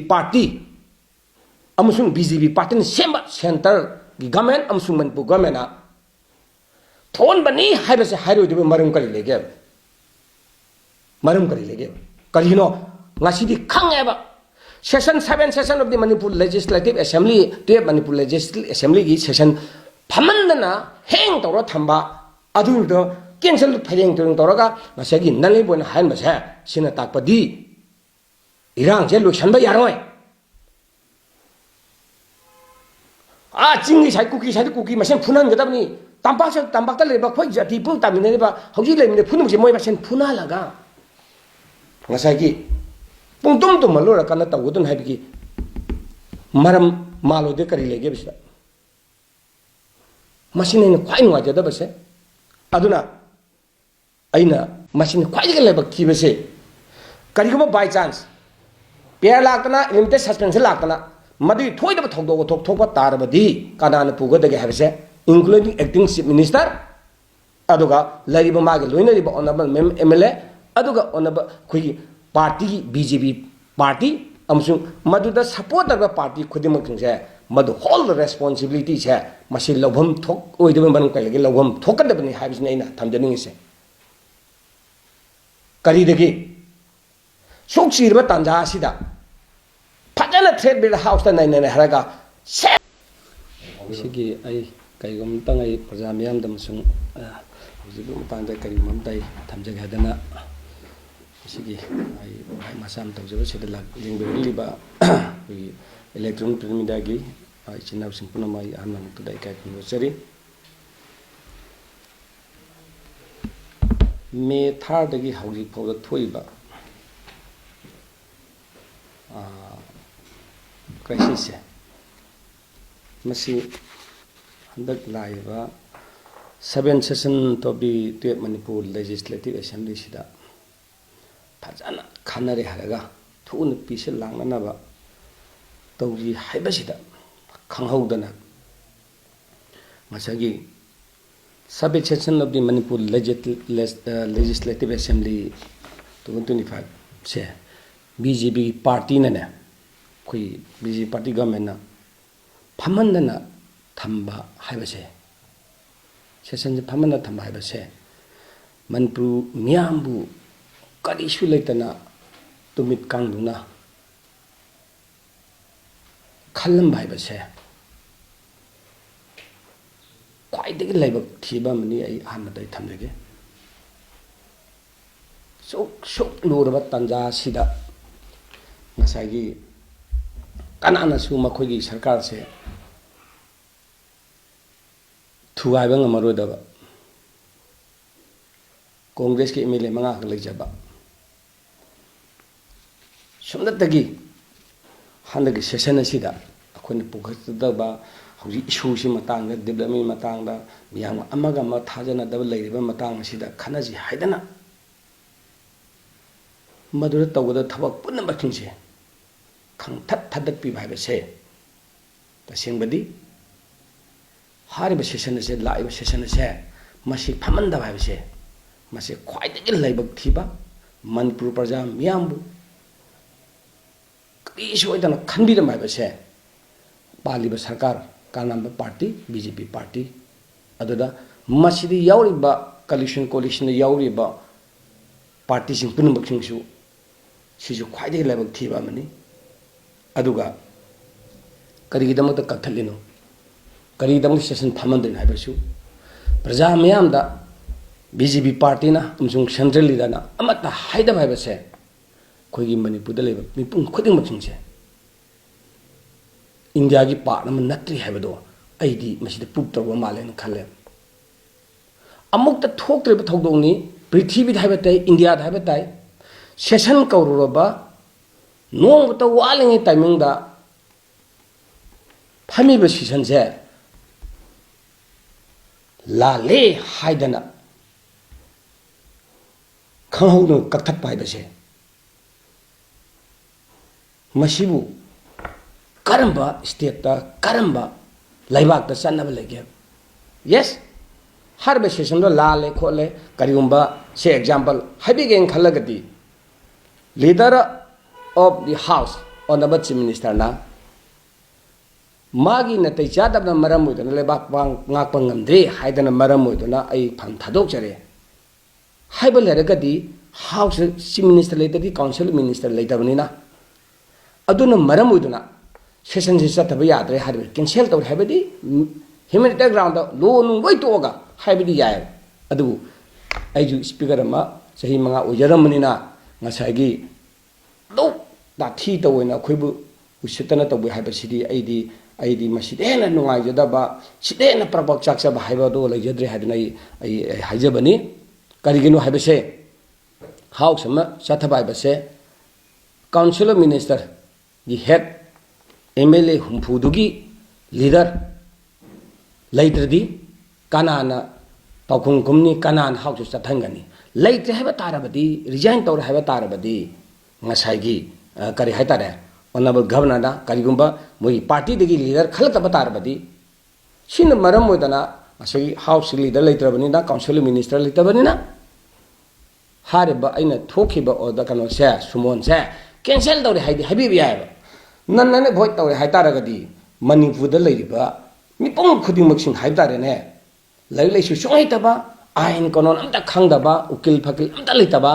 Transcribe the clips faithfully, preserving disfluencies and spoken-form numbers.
Party ꯑꯃꯁꯨꯡ B J ꯄꯤ ꯄꯥꯔꯇꯤꯅ ꯁꯦꯝꯕ ꯁꯦꯟꯇꯔꯒꯤ ꯒꯃꯦꯟ ꯑꯃꯁꯨꯡ ꯃꯅꯤꯄꯨꯔ ꯒꯃꯦꯟꯅ ꯊꯣꯛꯍꯟꯕꯅꯤ ꯍꯥꯏꯕꯁꯦ ꯍꯥꯏꯔꯣꯏꯗꯕ ꯃꯔꯝ ꯀꯔꯤ ꯂꯩꯒꯦ? ꯃꯔꯝ ꯀꯔꯤ ꯂꯩꯒꯦ? ꯀꯔꯤꯒꯤꯅꯣ? ꯉꯁꯤꯗꯤ ꯈꯪꯉꯦꯕ, session, seven session of the Manipur Legislative Assembly, twelve Manipur Legislative Assemblyꯒꯤ session ꯐꯝꯃꯟꯗꯅ ꯍꯦꯡ ꯇꯧꯔ ꯊꯝꯕ, ꯑꯗꯨꯗꯣ cancel ꯐꯩꯔꯦꯡ ꯇꯨꯔꯦꯡ ꯇꯧꯔꯒ ꯉꯁꯥꯏꯒꯤ ꯅꯂꯩꯕꯣꯏꯅ ꯍꯥꯏꯍꯟꯕꯁꯦ, ꯁꯤꯅ ꯇꯥꯛꯄꯗꯤ ꯏꯔꯥꯡꯁꯦ ꯂꯣꯏꯁꯟꯕ ꯌꯥꯔꯣꯏ꯫ ꯑꯥ, ꯆꯤꯡꯒꯤ ꯁꯥꯏ, ꯀꯨꯀꯤ ꯁꯥꯏꯗ ꯀꯨꯀꯤ ꯃꯁꯦꯟ ꯐꯨꯅꯍꯟꯒꯗꯕꯅꯤ꯫ ꯇꯝꯄꯥꯛꯁꯤꯗ, ꯇꯝꯄꯥꯛꯇ ꯂꯩꯔꯤꯕ ꯑꯩꯈꯣꯏ ꯖꯥꯇꯤ ꯄꯨꯟꯅ ꯇꯥꯃꯤꯟꯅꯔꯤꯕ, ꯍꯧꯖꯤꯛ ꯂꯩꯃꯤꯟꯅ ꯄꯨꯝꯅꯃꯛꯁꯦ ꯃꯣꯏ ꯃꯁꯦꯟ ꯐꯨꯅꯍꯜꯂꯒ ꯉꯁꯥꯏꯒꯤ ꯄꯨꯡꯇꯨꯝ ꯇꯨꯝꯍꯜꯂꯨꯔꯀꯥꯟꯗ ꯇꯧꯒꯗꯣꯏꯅꯤ ꯍꯥꯏꯕꯒꯤ ꯃꯔꯝ ꯃꯥꯜꯂꯣꯏꯗ ꯀꯔꯤ ꯂꯩꯒꯦꯕ ꯁꯤꯗ? ꯃꯁꯤꯅ ꯑꯩꯅ ꯈ꯭ꯋꯥꯏ ꯅꯨꯡꯉꯥꯏꯖꯗꯕꯁꯦ꯫ ꯑꯗꯨꯅ ꯑꯩꯅ ꯃꯁꯤꯅ ꯈ꯭ꯋꯥꯏꯗꯒꯤ ꯂꯥꯏꯕꯛ ꯊꯤꯕꯁꯦ, ꯀꯔꯤꯒꯨꯝꯕ by chance pair ꯂꯥꯛꯇꯅ, limited suspension ꯂꯥꯛꯇꯅ, ꯃꯗꯨꯒꯤ ꯊꯣꯏꯗꯕ ꯊꯧꯗꯣꯛ ꯋꯥꯊꯣꯛ ꯊꯣꯛꯄ ꯇꯥꯔꯕꯗꯤ ꯀꯅꯥꯅ ꯄꯨꯒꯗꯒꯦ ꯍꯥꯏꯕꯁꯦ, including acting chief minister, ꯑꯗꯨꯒ ꯂꯩꯔꯤꯕ ꯃꯥꯒꯤ ꯂꯣꯏꯅꯔꯤꯕ honourable mem-, M L A, ꯑꯗꯨꯒ honourable ꯑꯩꯈꯣꯏꯒꯤ ꯄꯥꯔꯇꯤꯒꯤ, B J P ꯄꯥꯔꯇꯤ ꯑꯃꯁꯨꯡ ꯃꯗꯨꯗ support ꯇꯧꯔꯤꯕ ꯄꯥꯔꯇꯤ ꯈꯨꯗꯤꯡꯃꯛꯁꯤꯡꯁꯦ, ꯃꯗꯨ whole responsibility ꯁꯦ ꯃꯁꯤ ꯂꯧꯐꯝ ꯊꯣꯛꯑꯣꯏꯗꯕ ꯃꯔꯝ ꯀꯔꯤ ꯂꯩꯒꯦ? ꯂꯧꯐꯝ ꯊꯣꯛꯀꯗꯕꯅꯤ ꯍꯥꯏꯕꯁꯤꯅꯤ ꯑꯩꯅ ꯊꯝꯖꯅꯤꯡꯉꯤꯁꯦ꯫ ꯀꯔꯤꯗꯒꯤ ꯁꯨꯛ ꯆꯤꯔꯕ ꯇꯥꯟꯖꯥ ꯑꯁꯤꯗ ꯐꯖꯅ threat bill ꯍꯥꯎꯁꯇ ꯅꯩꯅꯔꯦ ꯍꯥꯏꯔꯒ ꯁꯦ-, ꯁꯤꯒꯤ ꯑꯩ ꯀꯔꯤꯒꯨꯝꯕ ꯑꯃꯇꯪ ꯑꯩ ꯄ꯭ꯔꯖꯥ ꯃꯤꯌꯥꯝꯗ ꯑꯃꯁꯨꯡ, ꯑ, ꯍꯧꯖꯤꯛꯀꯤ ꯃꯇꯥꯡꯗ ꯀꯔꯤꯒꯨꯝꯕ ꯑꯃꯇ ꯑꯩ ꯊꯝꯖꯒꯦ ꯍꯥꯏꯗꯅ ꯁꯤꯒꯤ ꯑꯩ ꯃꯆꯥ ꯑꯃ ꯇꯧꯖꯕꯁꯤꯗ ꯂꯥꯛ-, ꯌꯦꯡꯕꯤꯔꯛꯂꯤꯕ ꯑꯩꯈꯣꯏꯒꯤ electronic print mediaꯒꯤ, ꯑ, ꯏꯆꯤꯟ ꯏꯅꯥꯎꯁꯤꯡ ꯄꯨꯝꯅꯃꯛ ꯑꯩ ꯑꯍꯥꯟꯕ ꯃꯛꯇꯗ ꯏꯀꯥꯏ ꯈꯨꯝꯅꯖꯔꯤ꯫ ꯃꯦ ꯊꯥꯗꯒꯤ ꯍꯧꯖꯤꯛ ꯐꯥꯎꯗ ꯊꯣꯛꯏꯕ, ꯑ, crisisꯁꯦ, ꯃꯁꯤ ꯍꯟꯗꯛ ꯂꯥꯛꯏꯕ seven session of the twelve Manipur Legislative Assemblyꯁꯤꯗ ꯐꯖꯅ ꯈꯟꯅꯔꯦ ꯍꯥꯏꯔꯒ ꯊꯨꯅ ꯄꯤꯁꯤꯜ ꯂꯥꯡꯅꯅꯕ ꯇꯧꯁꯤ ꯍꯥꯏꯕꯁꯤꯗ ꯈꯪꯍꯧꯗꯅ ꯉꯁꯥꯏꯒꯤ seven session of the Manipur Legis-, Les-, ꯑ, Legislative Assembly twenty twenty-fiveꯁꯦ B J Pꯒꯤ ꯄꯥꯔꯇꯤꯅꯅꯦ, ꯑꯩꯈꯣꯏ ꯕꯤ ꯖꯦ ꯄꯤ ꯄꯥꯔꯇꯤ ꯒꯚꯔꯟꯃꯦꯟꯅ ꯐꯝꯍꯟꯗꯅ ꯊꯝꯕ ꯍꯥꯏꯕꯁꯦ, ꯁꯦꯁꯟꯁꯦ ꯐꯝꯍꯟꯗꯅ ꯊꯝꯕ ꯍꯥꯏꯕꯁꯦ, ꯃꯅꯤꯄꯨꯔ ꯃꯤꯌꯥꯝꯕꯨ ꯀꯔꯤꯁꯨ ꯂꯩꯇꯅ ꯇꯨꯃꯤꯠ ꯀꯥꯡꯗꯨꯅ ꯈꯜꯂꯝꯕ ꯍꯥꯏꯕꯁꯦ ꯈ꯭ꯋꯥꯏꯗꯒꯤ ꯂꯥꯏꯕꯛ ꯊꯤꯕ ꯑꯃꯅꯤ꯫ ꯑꯩ ꯑꯍꯥꯟꯕꯗ ꯑꯩ ꯊꯝꯖꯒꯦ꯫ ꯁꯨꯛ ꯁꯨꯛ ꯂꯨꯔꯕ ꯇꯥꯟꯖꯥ ꯑꯁꯤꯗ ꯉꯁꯥꯏꯒꯤ ꯀꯅꯥꯅꯁꯨ ꯃꯈꯣꯏꯒꯤ ꯁꯔꯀꯥꯔꯁꯦ ꯊꯨꯒꯥꯏꯕ ꯉꯝꯃꯔꯣꯏꯗꯕ, ꯀꯣꯡꯒ꯭ꯔꯦꯁꯀꯤ ꯑꯦꯝ ꯑꯦꯜ ꯑꯦ ꯃꯉꯥꯈꯛ ꯂꯩꯖꯕ, ꯁꯨꯞꯅꯇꯒꯤ ꯍꯟꯗꯛꯀꯤ ꯁꯦꯁꯟ ꯑꯁꯤꯗ ꯑꯩꯈꯣꯏꯅ ꯄꯨꯈꯠꯀꯗꯕ ꯍꯧꯖꯤꯛ ꯏꯁꯨꯁꯤ ꯃꯇꯥꯡꯗ, ꯗꯤꯕꯂꯞꯃꯦꯟ ꯃꯇꯥꯡꯗ, ꯃꯤꯌꯥꯝ ꯑꯃꯒ ꯑꯃ ꯊꯥꯖꯅꯗꯕ ꯂꯩꯔꯤꯕ ꯃꯇꯥꯡ ꯑꯁꯤꯗ ꯈꯟꯅꯁꯤ ꯍꯥꯏꯗꯅ ꯃꯗꯨꯗ ꯇꯧꯒꯗꯕ ꯊꯕꯛ ꯄꯨꯝꯅꯃꯛꯁꯤꯡꯁꯦ ꯈꯪꯊꯠ ꯊꯥꯗꯠꯄꯤꯕ ꯍꯥꯏꯕꯁꯦ ꯇꯁꯦꯡꯕꯗꯤ ꯍꯥꯏꯔꯤꯕ ꯁꯦꯁꯟ ꯑꯁꯦ, ꯂꯥꯛꯏꯕ ꯁꯦꯁꯟ ꯑꯁꯦ ꯃꯁꯤ ꯐꯝꯍꯟꯗꯕ ꯍꯥꯏꯕꯁꯦ, ꯃꯁꯤ ꯈ꯭ꯋꯥꯏꯗꯒꯤ ꯂꯥꯏꯕꯛ ꯊꯤꯕ, ꯃꯅꯤꯄꯨꯔ ꯄ꯭ꯔꯖꯥ ꯃꯤꯌꯥꯝꯕꯨ ꯀꯔꯤꯁꯨ ꯑꯣꯏꯗꯅ ꯈꯟꯕꯤꯔꯝꯕ ꯍꯥꯏꯕꯁꯦ ꯄꯥꯜꯂꯤꯕ ꯁꯔꯀꯥꯔ, ꯀꯥꯟꯅꯕ ꯄꯥꯔꯇꯤ, ꯕꯤ ꯖꯦ ꯄꯤ ꯄꯥꯔꯇꯤ, ꯑꯗꯨꯗ ꯃꯁꯤꯗ ꯌꯥꯎꯔꯤꯕ ꯀꯣꯂꯤꯁꯟ, ꯀꯣꯂꯤꯁꯟꯗ ꯌꯥꯎꯔꯤꯕ ꯄꯥꯔꯇꯤꯁꯤꯡ ꯄꯨꯝꯅꯃꯛꯁꯤꯡꯁꯨ ꯁꯤꯁꯨ ꯈ꯭ꯋꯥꯏꯗꯒꯤ ꯂꯥꯏꯕꯛ ꯊꯤꯕ ꯑꯃꯅꯤ꯫ ꯑꯗꯨꯒ ꯀꯔꯤꯒꯤꯗꯃꯛꯇ ꯀꯛꯊꯠꯂꯤꯅꯣ, ꯀꯔꯤꯒꯤꯗꯃꯛꯇ ꯁꯦꯁꯟ ꯐꯝꯍꯟꯗ꯭ꯔꯤꯅꯣ ꯍꯥꯏꯕꯁꯨ ꯄ꯭ꯔꯖꯥ ꯃꯤꯌꯥꯝꯗ ꯕꯤ ꯖꯦ ꯄꯤ ꯄꯥꯔꯇꯤꯅ ꯑꯃꯁꯨꯡ ꯁꯦꯟꯇ꯭ꯔꯦꯜ ꯂꯤꯗꯔꯅ ꯑꯃꯠꯇ ꯍꯥꯏꯗꯕ ꯍꯥꯏꯕꯁꯦ ꯑꯩꯈꯣꯏꯒꯤ ꯃꯅꯤꯄꯨꯔꯗ ꯂꯩꯕ ꯃꯤꯄꯨꯝ ꯈꯨꯗꯤꯡꯃꯛꯁꯤꯡꯁꯦ ꯏꯟꯗꯤꯌꯥꯒꯤ ꯄꯥꯔꯠ ꯑꯃ ꯅꯠꯇ꯭ꯔꯤ ꯍꯥꯏꯕꯗꯣ ꯑꯩꯗꯤ ꯃꯁꯤꯗ ꯄ꯭ꯔꯨꯞ ꯇꯧꯕ ꯃꯥꯜꯂꯦꯅ ꯈꯜꯂꯦ꯫ ꯑꯃꯨꯛꯇ ꯊꯣꯛꯇ꯭ꯔꯤꯕ ꯊꯧꯗꯣꯛꯅꯤ꯫ ꯄ꯭ꯔꯤꯊꯤꯕꯤꯗ ꯍꯥꯏꯕ ꯇꯥꯏ, ꯏꯟꯗꯤꯌꯥꯗ ꯍꯥꯏꯕ ꯇꯥꯏ, ꯁꯦꯁꯟ ꯀꯧꯔꯨꯔꯕ ꯅꯣꯡꯃꯇ ꯋꯥꯠꯂꯤꯉꯩ ꯇꯥꯏꯃꯤꯡꯗ ꯐꯝꯃꯤꯕ ꯁꯦꯁꯟꯁꯦ ꯂꯥꯜꯂꯦ ꯍꯥꯏꯗꯅ ꯈꯪꯍꯧꯗꯅ ꯀꯛꯊꯠꯄ ꯍꯥꯏꯕꯁꯦ, ꯃꯁꯤꯕꯨ ꯀꯔꯝꯕ ꯁ꯭ꯇꯦꯠꯇ, ꯀꯔꯝꯕ ꯂꯩꯕꯥꯛꯇ ꯆꯠꯅꯕ ꯂꯩꯒꯦ? ꯌꯦꯁ, ꯍꯥꯏꯔꯤꯕ ꯁꯦꯁꯟꯗꯣ ꯂꯥꯜꯂꯦ ꯈꯣꯠꯂꯦ, ꯀꯔꯤꯒꯨꯝꯕ ꯁꯦ ꯑꯦꯛꯖꯥꯝꯄꯜ ꯍꯥꯏꯕꯤꯒꯦꯅ ꯈꯜꯂꯒꯗꯤ, leader of the house, honourable chief ꯃꯤꯅꯤꯁꯇꯔꯅ ꯃꯥꯒꯤ ꯅꯥꯇꯩ ꯆꯥꯗꯕꯅ ꯃꯔꯝ ꯑꯣꯏꯗꯨꯅ ꯂꯩꯕꯥꯛ ꯄꯥꯡ-, ꯉꯥꯛꯄ ꯉꯝꯗ꯭ꯔꯦ ꯍꯥꯏꯗꯅ ꯃꯔꯝ ꯑꯣꯏꯗꯨꯅ ꯑꯩ ꯐꯝ ꯊꯥꯗꯣꯛꯆꯔꯦ ꯍꯥꯏꯕ ꯂꯩꯔꯒꯗꯤ, ꯍꯥꯎꯁꯇ ꯆꯤꯐ ꯃꯤꯅꯤꯁꯇꯔ ꯂꯩꯇ꯭ꯔꯗꯤ ꯀꯥꯎꯟꯁꯤꯜ ꯃꯤꯅꯤꯁꯇꯔ ꯂꯩꯇꯕꯅꯤꯅ, ꯑꯗꯨꯅ ꯃꯔꯝ ꯑꯣꯏꯗꯨꯅ ꯁꯦꯁꯟꯁꯤ ꯆꯠꯇꯕ ꯌꯥꯗ꯭ꯔꯦ ꯍꯥꯏꯔꯤꯕ, ꯀꯦꯟꯁꯦꯜ ꯇꯧꯔꯦ ꯍꯥꯏꯕꯗꯤ ꯍ꯭ꯌꯨꯃꯦꯅꯤꯇꯦꯔꯤꯌꯟ ꯒ꯭ꯔꯥꯎꯟꯗ ꯂꯣ ꯅꯨꯡ ꯂꯣꯏ ꯇꯣꯛꯑꯒ ꯍꯥꯏꯕꯗꯤ ꯌꯥꯏ꯫ ꯑꯗꯨꯕꯨ ꯑꯩꯁꯨ ꯁ꯭ꯄꯤꯀꯔ ꯑꯃ ꯆꯍꯤ ꯃꯉꯥ ꯑꯣꯏꯖꯔꯝꯕꯅꯤꯅ ꯉꯁꯥꯏꯒꯤ ꯑꯗꯨꯛ ꯇꯥꯊꯤ ꯇꯧꯑꯣꯏꯅ ꯑꯩꯈꯣꯏꯕꯨ ꯎꯁꯤꯠꯇꯅ ꯇꯧꯕꯤ ꯍꯥꯏꯕꯁꯤꯗꯤ ꯑꯩꯗꯤ, ꯑꯩꯗꯤ ꯃꯁꯤꯗ ꯍꯦꯟꯅ ꯅꯨꯡꯉꯥꯏꯖꯗꯕ, ꯁꯤꯗ ꯍꯦꯟꯅ ꯄ꯭ꯔꯛ ꯄ꯭ꯔꯛ ꯆꯥꯛꯆꯕ ꯍꯥꯏꯕ ꯑꯗꯨ ꯂꯩꯖꯗ꯭ꯔꯦ ꯍꯥꯏꯗꯅ ꯑꯩ, ꯑꯩ, ꯑꯩ ꯍꯥꯏꯖꯕꯅꯤ꯫ ꯀꯔꯤꯒꯤꯅꯣ ꯍꯥꯏꯕꯁꯦ, ꯍꯥꯎꯁ ꯑꯃ ꯆꯠꯊꯕ ꯍꯥꯏꯕꯁꯦ ꯀꯥꯎꯟꯁꯤꯜ ꯑꯣꯐ ꯃꯤꯅꯤꯁꯇꯔꯒꯤ ꯍꯦꯗ, ꯑꯦꯝ ꯑꯦꯜ ꯑꯦ ꯍꯨꯝꯐꯨꯗꯨꯒꯤ ꯂꯤꯗꯔ ꯂꯩꯇ꯭ꯔꯗꯤ ꯀꯅꯥꯅ ꯄꯥꯎꯈꯨꯝ ꯈꯨꯝꯅꯤ? ꯀꯅꯥꯅ ꯍꯥꯎꯁꯇ ꯆꯠꯍꯟꯒꯅꯤ? ꯂꯩꯇ꯭ꯔꯦ ꯍꯥꯏꯕ ꯇꯥꯔꯕꯗꯤ, ꯔꯤꯖꯥꯏꯟ ꯇꯧꯔꯦ ꯍꯥꯏꯕ ꯇꯥꯔꯕꯗꯤ, ꯉꯁꯥꯏꯒꯤ, ꯑ, ꯀꯔꯤ ꯍꯥꯏꯇꯥꯔꯦ, ꯑꯣꯅꯔꯦꯕꯜ ꯒꯚꯔꯅꯔꯅ ꯀꯔꯤꯒꯨꯝꯕ ꯃꯣꯏꯒꯤ ꯄꯥꯔꯇꯤꯗꯒꯤ ꯂꯤꯗꯔ ꯈꯜꯂꯛꯇꯕ ꯇꯥꯔꯕꯗꯤ, ꯁꯤꯅ ꯃꯔꯝ ꯑꯣꯏꯗꯅ ꯉꯁꯥꯏꯒꯤ ꯍꯥꯎꯁꯀꯤ ꯂꯤꯗꯔ ꯂꯩꯇ꯭ꯔꯕꯅꯤꯅ, ꯀꯥꯎꯟꯁꯤꯜ ꯃꯤꯅꯤꯁꯇꯔ ꯂꯩꯇꯕꯅꯤꯅ, ꯍꯥꯏꯔꯤꯕ ꯑꯩꯅ ꯊꯣꯛꯈꯤꯕ ꯑꯣꯔꯗꯔ, ꯀꯩꯅꯣꯁꯦ, ꯁꯨꯃꯣꯟꯁꯦ ꯀꯦꯟꯁꯦꯜ ꯇꯧꯔꯦ ꯍꯥꯏꯗꯤ ꯍꯥꯏꯕꯤꯕ ꯌꯥꯏꯑꯕ꯫ ꯅꯟ ꯑꯦꯟ ꯚꯣꯏꯗ ꯇꯧꯔꯦ ꯍꯥꯏꯇꯥꯔꯒꯗꯤ ꯃꯅꯤꯄꯨꯔꯗ ꯂꯩꯔꯤꯕ ꯃꯤꯄꯨꯝ ꯈꯨꯗꯤꯡꯃꯛꯁꯤꯡ ꯍꯥꯏꯕ ꯇꯥꯔꯦꯅꯦ, ꯂꯥꯏꯔꯤꯛ ꯂꯥꯏꯁꯨ ꯁꯨꯡꯍꯩꯇꯕ, ꯑꯥꯏꯟ ꯀꯥꯅꯣꯟ ꯑꯝꯇ ꯈꯪꯗꯕ, ꯎꯀꯤꯜ ꯐꯀꯤꯜ ꯑꯝꯇ ꯂꯩꯇꯕ,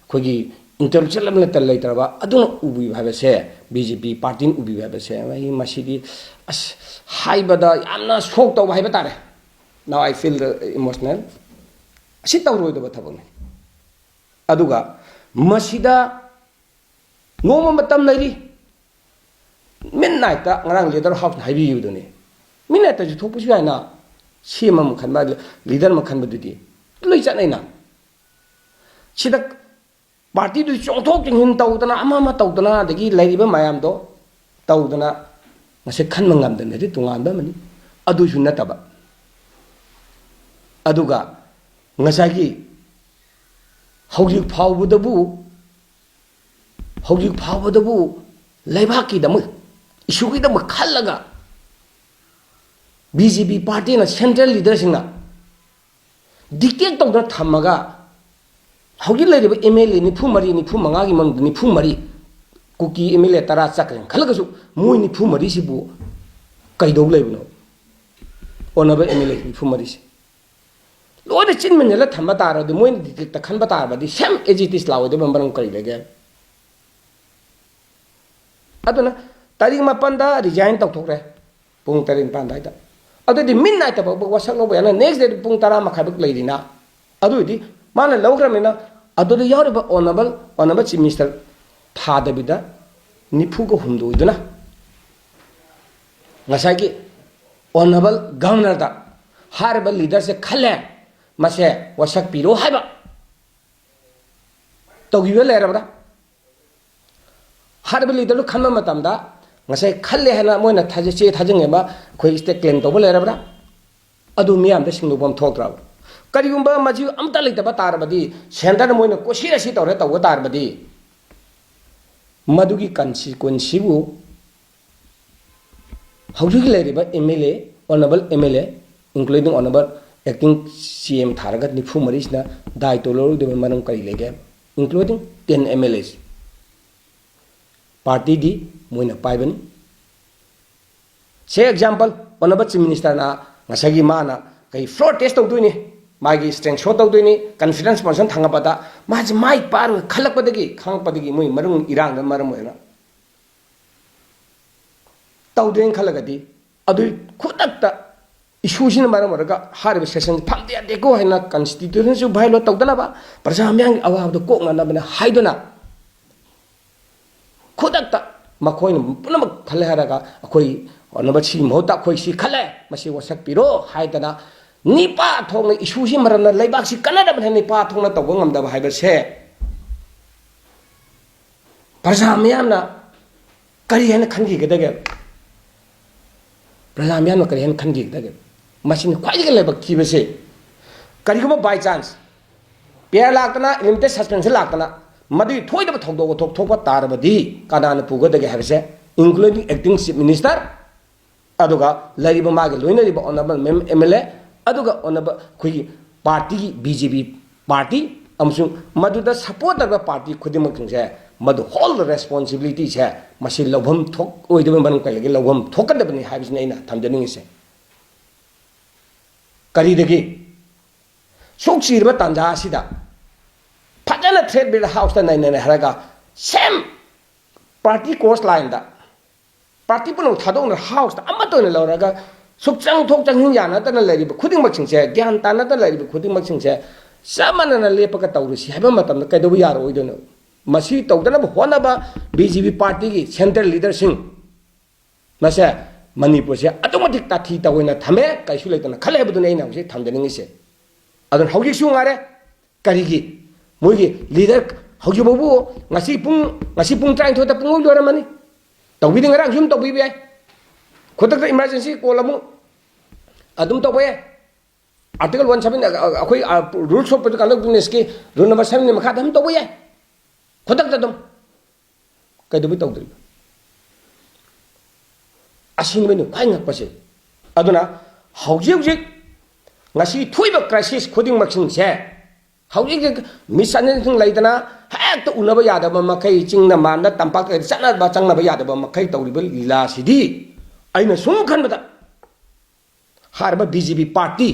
ꯑꯩꯈꯣꯏꯒꯤ ꯏꯟꯇꯦꯂꯦꯛꯆꯨꯋꯦꯜ ꯑꯃꯠꯇ ꯂꯩꯇ꯭ꯔꯕ ꯑꯗꯨꯅ ꯎꯕꯤꯕ ꯍꯥꯏꯕꯁꯦ ꯕꯤ ꯖꯦ ꯄꯤ ꯄꯥꯔꯇꯤꯅ ꯎꯕꯤꯕ ꯍꯥꯏꯕꯁꯦ ꯑꯩ ꯃꯁꯤꯗꯤ, ꯑꯁ, ꯍꯥꯏꯕꯗ ꯌꯥꯝꯅ ꯁꯣꯛ ꯇꯧꯕ ꯍꯥꯏꯕ ꯇꯥꯔꯦ꯫ Now I feel emotional. ꯑꯁꯤ ꯇꯧꯔꯣꯏꯗꯕ ꯊꯕꯛꯅꯤ꯫ ꯑꯗꯨꯒ ꯃꯁꯤꯗ ꯅꯣꯡꯃ ꯃꯇꯝ ꯂꯩꯔꯤ꯫ ꯃꯤꯠ ꯅꯥꯏꯠꯇ ꯉꯔꯥꯡ ꯂꯤꯗꯔ ꯍꯥꯎꯁꯅ ꯍꯥꯏꯕꯤꯈꯤꯕꯗꯨꯅꯤ꯫ ꯃꯤꯠ ꯅꯥꯏꯠꯇꯁꯨ ꯊꯣꯛꯄꯁꯨ ꯌꯥꯏꯅ, ꯁꯤ ꯑꯃ ꯈꯟꯕ, ꯂꯤꯗꯔ ꯑꯃ ꯈꯟꯕꯗꯨꯗꯤ ꯂꯣꯏ ꯆꯠꯅꯩꯅ꯫ ꯁꯤꯗ ꯄꯥꯔꯇꯤꯗꯨ ꯆꯣꯡꯊꯣꯛ ꯆꯣꯡꯁꯤꯟ ꯇꯧꯗꯅ, ꯑꯃ ꯑꯃ ꯇꯧꯗꯅ, ꯑꯗꯒꯤ ꯂꯩꯔꯤꯕ ꯃꯌꯥꯝꯗꯣ ꯇꯧꯗꯅ ꯉꯁꯤ ꯈꯟꯕ ꯉꯝꯗꯅꯗꯤ ꯇꯣꯉꯥꯟꯕ ꯑꯃꯅꯤ꯫ ꯑꯗꯨꯁꯨ ꯅꯠꯇꯕ, ꯑꯗꯨꯒ ꯉꯁꯥꯏꯒꯤ ꯍꯧꯖꯤꯛ ꯐꯥꯎꯕꯗꯕꯨ, ꯍꯧꯖꯤꯛ ꯐꯥꯎꯕꯗꯕꯨ ꯂꯩꯕꯥꯛꯀꯤꯗꯃꯛ, ꯏꯁꯨꯒꯤꯗꯃꯛ ꯈꯜꯂꯒ ꯕꯤ ꯖꯦ ꯄꯤ ꯄꯥꯔꯇꯤꯅ, ꯁꯦꯟꯇ꯭ꯔꯦꯜ ꯂꯤꯗꯔꯁꯤꯡꯅ ꯗꯤꯛꯇꯦꯠ ꯇꯧꯗꯅ ꯊꯝꯃꯒ, ꯍꯧꯖꯤꯛ ꯂꯩꯔꯤꯕ ꯑꯦꯝ ꯑꯦꯜ ꯑꯦ ꯅꯤꯐꯨ ꯃꯔꯤ, ꯅꯤꯐꯨ ꯃꯉꯥꯒꯤ ꯃꯅꯨꯡꯗ ꯅꯤꯐꯨ ꯃꯔꯤ ꯀꯨꯀꯤ ꯑꯦꯝ ꯑꯦꯜ ꯑꯦ ꯇꯔꯥ ꯆꯠꯈ꯭ꯔꯦꯅ ꯈꯜꯂꯒꯁꯨ, ꯃꯣꯏ ꯅꯤꯐꯨ ꯃꯔꯤꯁꯤꯕꯨ ꯀꯩꯗꯧ ꯂꯩꯕꯅꯣ? ꯑꯣꯅꯕ ꯑꯦꯝ ꯑꯦꯜ ꯑꯦ ꯅꯤꯐꯨ ꯃꯔꯤꯁꯦ ꯂꯣꯏꯅ ꯆꯤꯟ ꯃꯦꯟꯁꯤꯜꯂ ꯊꯝꯕ ꯇꯥꯔꯗꯤ, ꯃꯣꯏꯅ ꯗꯤꯛꯇꯦꯠꯇ ꯈꯟꯕ ꯇꯥꯔꯕꯗꯤ, ꯁꯦꯝ ꯑꯦꯖꯤꯇꯤꯁ ꯂꯥꯛꯑꯣꯏꯗꯕ ꯃꯔꯝ ꯀꯔꯤ ꯂꯩꯒꯦ? ꯑꯗꯨꯅ ꯇꯥꯔꯤꯛ ꯃꯥꯄꯟꯗ ꯔꯤꯖꯥꯏꯟ ꯇꯧꯊꯣꯛꯈ꯭ꯔꯦ, ꯄꯨꯡ ꯇꯔꯦꯠ ꯅꯤꯄꯥꯟ ꯑꯗꯨꯋꯥꯏꯗ꯫ ꯑꯗꯨꯗꯤ ꯃꯤꯠ ꯅꯥꯏꯠꯇ ꯐꯥꯎꯕ ꯋꯥꯁꯛ ꯂꯧꯕ ꯌꯥꯅ, ꯅꯦꯛꯁ ꯗꯦ ꯄꯨꯡ ꯇꯔꯥ ꯃꯈꯥꯏꯐꯥꯎ ꯂꯩꯔꯤꯅ꯫ ꯑꯗꯨ ꯑꯣꯏꯗꯤ ꯃꯥꯅ ꯂꯧꯈ꯭ꯔꯕꯅꯤꯅ, ꯑꯗꯨꯗ ꯌꯥꯎꯔꯤꯕ ꯑꯣꯅꯔꯦꯕꯜ, ꯑꯣꯅꯔꯦꯕꯜ ꯆꯤꯐ ꯃꯤꯅꯤꯁꯇꯔ ꯊꯥꯗꯕꯤꯗ ꯅꯤꯐꯨꯒ ꯍꯨꯝꯗꯣꯏꯗꯨꯅ ꯉꯁꯥꯏꯒꯤ ꯑꯣꯅꯔꯦꯕꯜ ꯒꯚꯔꯅꯔꯗ ꯍꯥꯏꯔꯤꯕ ꯂꯤꯗꯔꯁꯦ ꯈꯜꯂꯦ, ꯃꯁꯦ ꯋꯥꯁꯛ ꯄꯤꯔꯣ ꯍꯥꯏꯕ ꯇꯧꯈꯤꯕ ꯂꯩꯔꯕ꯭ꯔꯥ? ꯍꯥꯏꯔꯤꯕ ꯂꯤꯗꯔꯗꯨ ꯈꯟꯕ ꯃꯇꯝꯗ ꯉꯁꯥꯏ ꯈꯜꯂꯦ ꯍꯥꯏꯅ ꯃꯣꯏꯅ ꯊꯥꯖ-, ꯆꯦ ꯊꯥꯖꯤꯟꯈꯤꯕ ꯑꯩꯈꯣꯏ ꯁ꯭ꯇꯦꯠ ꯀ꯭ꯂꯦꯝ ꯇꯧꯕ ꯂꯩꯔꯕ꯭ꯔꯥ? ꯑꯗꯨ ꯃꯤꯌꯥꯝꯗ ꯁꯤꯡꯗꯣꯛꯐꯝ ꯊꯣꯛꯇ꯭ꯔꯕ? ꯀꯔꯤꯒꯨꯝꯕ ꯃꯁꯤ ꯑꯝꯇ ꯂꯩꯇꯕ ꯇꯥꯔꯕꯗꯤ, ꯁꯦꯟꯇꯔꯅ ꯃꯣꯏꯅ ꯀꯣꯁꯤ ꯔꯁꯤ ꯇꯧꯔꯦ ꯇꯧꯕ ꯇꯥꯔꯕꯗꯤ, ꯃꯗꯨꯒꯤ ꯀꯟꯁꯤꯀ꯭ꯋꯦꯟꯁꯤꯕꯨ ꯍꯧꯖꯤꯛ ꯂꯩꯔꯤꯕ ꯑꯦꯝ ꯑꯦꯜ ꯑꯦ, ꯑꯣꯅꯔꯦꯕꯜ ꯑꯦꯝ ꯑꯦꯜ ꯑꯦ, including ꯑꯣꯅꯔꯦꯕꯜ ꯑꯦꯛꯇꯤꯡ ꯁꯤ ꯑꯦꯝ ꯊꯥꯔꯒ ꯅꯤꯐꯨ ꯃꯔꯤꯁꯤꯅ ꯗꯥꯏꯇ꯭ꯋ ꯂꯧꯔꯣꯏꯗꯕ ꯃꯔꯝ ꯀꯔꯤ ꯂꯩꯒꯦ? Including ten M L As꯫ ꯄꯥꯔꯇꯤꯗꯤ ꯃꯣꯏꯅ ꯄꯥꯏꯕꯅꯤ꯫ ꯁꯦ ꯑꯦꯛꯖꯥꯝꯄꯜ, ꯑꯣꯅꯔꯦꯕꯜ ꯆꯤꯐ ꯃꯤꯅꯤꯁꯇꯔꯅ ꯉꯁꯥꯏꯒꯤ ꯃꯥꯅ ꯀꯩ ꯐ꯭ꯂꯣꯔ ꯇꯦꯁ ꯇꯧꯗꯣꯏꯅꯤ, ꯃꯥꯒꯤ ꯁ꯭ꯇꯔꯦꯡ ꯁꯣ ꯇꯧꯗꯣꯏꯅꯤ, ꯀꯟꯐꯤꯗꯦꯟꯁ ꯃꯣꯁꯟ ꯊꯥꯡꯒꯠꯄꯗ ꯃꯥꯁꯦ ꯃꯥꯏ ꯄꯥꯛꯑꯔꯣꯏ ꯈꯜꯂꯛꯄꯗꯒꯤ, ꯈꯪꯉꯛꯄꯗꯒꯤ ꯃꯣꯏ ꯃꯅꯨꯡ ꯏꯔꯥꯡꯗ ꯃꯔꯝ ꯑꯣꯏꯔꯒ ꯇꯧꯗ꯭ꯔꯦꯅ ꯈꯜꯂꯒꯗꯤ, ꯑꯗꯨꯏ ꯈꯨꯗꯛꯇ ꯏꯁꯨꯁꯤꯅ ꯃꯔꯝ ꯑꯣꯏꯔꯒ ꯍꯥꯏꯔꯤꯕ ꯁꯦꯁꯟꯁꯤ ꯐꯝꯗ ꯌꯥꯗꯦꯀꯣ ꯍꯥꯏꯅ ꯀꯟꯁꯇꯤꯇ꯭ꯌꯨꯁꯟꯁꯨ ꯚꯥꯏꯑꯣꯂꯦꯠ ꯇꯧꯗꯅꯕ, ꯄ꯭ꯔꯖꯥ ꯃꯤꯌꯥꯝꯒꯤ ꯑꯋꯥꯕꯗꯣ ꯀꯣꯛꯅꯅꯕꯅꯦ ꯍꯥꯏꯗꯨꯅ ꯈꯨꯗꯛꯇ ꯃꯈꯣꯏꯅ ꯄꯨꯝꯅꯃꯛ ꯈꯜꯂꯦ ꯍꯥꯏꯔꯒ ꯑꯩꯈꯣꯏ ꯑꯣꯅꯔꯦꯕꯜ ꯁꯤꯒꯤ ꯃꯍꯨꯠꯇ ꯑꯩꯈꯣꯏ ꯁꯤ ꯈꯜꯂꯦ, ꯃꯁꯤ ꯋꯥꯁꯛꯄꯤꯔꯣ ꯍꯥꯏꯗꯅ ꯅꯤꯄꯥ ꯊꯣꯛꯅ ꯏꯁꯨꯁꯤ ꯃꯔꯝꯅ ꯂꯩꯕꯥꯛꯁꯤ ꯀꯟꯅꯗꯕꯅꯤ ꯍꯥꯏꯅ ꯅꯤꯄꯥ ꯊꯣꯛꯅ ꯇꯧꯕ ꯉꯝꯗꯕ ꯍꯥꯏꯕꯁꯦ ꯄ꯭ꯔꯖꯥ ꯃꯤꯌꯥꯝꯅ ꯀꯔꯤ ꯍꯥꯏꯅ ꯈꯟꯈꯤꯒꯗꯒꯦ? ꯄ꯭ꯔꯖꯥ ꯃꯤꯌꯥꯝꯅ ꯀꯔꯤ ꯍꯥꯏꯅ ꯈꯟꯈꯤꯒꯗꯒꯦ? ꯃꯁꯤꯅ ꯈ꯭ꯋꯥꯏꯗꯒꯤ ꯂꯥꯏꯕꯛ ꯊꯤꯕꯁꯦ꯫ ꯀꯔꯤꯒꯨꯝꯕ by chance ꯄꯤ ꯑꯥꯏ ꯂꯥꯛꯇꯅ, ꯏꯂꯤꯃꯤꯇꯦꯠ ꯁꯁꯄꯦꯟꯁꯟ ꯂꯥꯛꯇꯅ, ꯃꯗꯨꯒꯤ ꯊꯣꯏꯗꯕ ꯊꯧꯗꯣꯛ ꯋꯥꯊꯣꯛ ꯊꯣꯛꯄ ꯇꯥꯔꯕꯗꯤ ꯀꯅꯥꯅ ꯄꯨꯒꯗꯒꯦ ꯍꯥꯏꯕꯁꯦ, including acting chief minister, ꯑꯗꯨꯒ ꯂꯩꯔꯤꯕ ꯃꯥꯒꯤ ꯂꯣꯏꯅꯔꯤꯕ honourable ma'am M L A, ꯑꯗꯨꯒ ꯑꯣꯅꯔꯦꯕꯜ ꯑꯩꯈꯣꯏꯒꯤ ꯄꯥꯔꯇꯤꯒꯤ ꯕꯤ ꯖꯦ ꯄꯤ ꯄꯥꯔꯇꯤ ꯑꯃꯁꯨꯡ ꯃꯗꯨꯗ ꯁꯄꯣꯔꯠ ꯇꯧꯔꯤꯕ ꯄꯥꯔꯇꯤ ꯈꯨꯗꯤꯡꯃꯛꯁꯤꯡꯁꯦ ꯃꯗꯨ whole responsibility ꯁꯦ ꯃꯁꯤ ꯂꯧꯐꯝ ꯊꯣꯛꯑꯣꯏꯗꯕ ꯃꯔꯝ ꯀꯔꯤ ꯂꯩꯒꯦ? ꯂꯧꯐꯝ ꯊꯣꯛꯀꯗꯕꯅꯤ ꯍꯥꯏꯕꯁꯤꯅ ꯑꯩꯅ ꯊꯝꯖꯅꯤꯡꯉꯤꯁꯦ꯫ ꯀꯔꯤꯗꯒꯤ? ꯁꯨꯛ ꯆꯤꯔꯕ ꯇꯥꯟꯖꯥ ꯑꯁꯤꯗ ꯐꯖꯅ Trade Bill House ꯇ ꯅꯩꯅꯔꯦ ꯍꯥꯏꯔꯒ, same party course line ꯗ party ꯄꯨꯝꯅꯃꯛ ꯊꯥꯗꯣꯛꯅ House ꯇ ꯑꯃꯠꯇ ꯑꯣꯏꯅ ꯂꯧꯔꯒ, ꯁꯨꯛ ꯆꯪꯊꯣꯛ ꯆꯪꯁꯤꯟ ꯌꯥꯅꯗꯅ ꯂꯩꯔꯤꯕ ꯈꯨꯗꯤꯡꯃꯛꯁꯤꯡꯁꯦ, ꯒ꯭ꯌꯥꯟ ꯇꯥꯅꯗꯅ ꯂꯩꯔꯤꯕ ꯈꯨꯗꯤꯡꯃꯛꯁꯤꯡꯁꯦ ꯆꯞ ꯃꯥꯟꯅꯅ ꯂꯦꯞꯄꯒ ꯇꯧꯔꯨꯁꯤ ꯍꯥꯏꯕ ꯃꯇꯝꯗ ꯀꯩꯗꯧꯕ ꯌꯥꯔꯣꯏꯗꯣꯏꯅꯣ? ꯃꯁꯤ ꯇꯧꯗꯅꯕ ꯍꯣꯠꯅꯕ B J P party ꯒꯤ central leader ꯁꯤꯡ ꯃꯁꯦ ꯃꯅꯤꯄꯨꯔꯁꯦ ꯑꯗꯨꯛ ꯃꯇꯤꯛ ꯇꯥꯊꯤ ꯇꯧꯑꯣꯏꯅ ꯊꯝꯃꯦ, ꯀꯩꯁꯨ ꯂꯩꯇꯅ ꯈꯜꯂꯦ ꯍꯥꯏꯕꯗꯨꯅꯤ ꯑꯩꯅ ꯍꯧꯖꯤꯛ ꯊꯝꯖꯅꯤꯡꯉꯤꯁꯦ꯫ ꯑꯗꯨꯅ ꯍꯧꯖꯤꯛꯁꯨ ꯉꯥꯏꯔꯦ, ꯀꯔꯤꯒꯤ ꯃꯣꯏꯒꯤ leader ꯍꯧꯖꯤꯛꯐꯥꯎꯕ ꯉꯁꯤ ꯄꯨꯡ, ꯉꯁꯤ ꯄꯨꯡ ꯇꯔꯥꯅꯤꯊꯣꯏꯗ ꯄꯨꯡ ꯂꯣꯏ ꯂꯣꯏꯔꯝꯃꯅꯤ꯫ ꯇꯧꯕꯤꯗꯤ ꯉꯔꯥꯡꯁꯨ ꯑꯗꯨꯝ ꯇꯧꯕꯤꯕ ꯌꯥꯏ, ꯈꯨꯗꯛꯇ emergency call ꯑꯃꯨꯛ ꯑꯗꯨꯝ ꯇꯧꯕ ꯌꯥꯏ꯫ Article one seven, ꯑ, ꯑ, ꯑꯩꯈꯣꯏ, ꯑ, Rules of Procedure Conduct of Business ꯀꯤ rule number seven ꯒꯤ ꯃꯈꯥꯗ ꯑꯗꯨꯝ ꯇꯧꯕ ꯌꯥꯏ, ꯈꯨꯗꯛꯇ ꯑꯗꯨꯝ꯫ ꯀꯩꯗꯧꯕꯩ ꯇꯧꯗ꯭ꯔꯤꯕ? ꯑꯁꯤꯅꯤꯕꯩꯅ ꯈ꯭ꯋꯥꯏ ꯉꯛꯄꯁꯦ꯫ ꯑꯗꯨꯅ ꯍꯧꯖꯤꯛ ꯍꯧꯖꯤꯛ ꯉꯁꯤ ꯊꯣꯛꯏꯕ crisis ꯈꯨꯗꯤꯡꯃꯛꯁꯤꯡꯁꯦ, ꯍꯧꯖꯤꯛ ꯍꯧꯖꯤꯛ misunderstanding ꯂꯩꯗꯅ ꯍꯦꯛꯇ ꯎꯅꯕ ꯌꯥꯗꯕ ꯃꯈꯩ, ꯆꯤꯡꯗ ꯃꯥꯟꯗ ꯇꯝꯄꯥꯛꯇ ꯆꯠꯅꯕ ꯆꯪꯅꯕ ꯌꯥꯗꯕ ꯃꯈꯩ ꯇꯧꯔꯤꯕ ꯂꯤꯂꯥꯁꯤꯗꯤ ꯑꯩꯅ ꯁꯨꯝ ꯈꯟꯕꯗ ꯍꯥꯏꯔꯤꯕ B J P party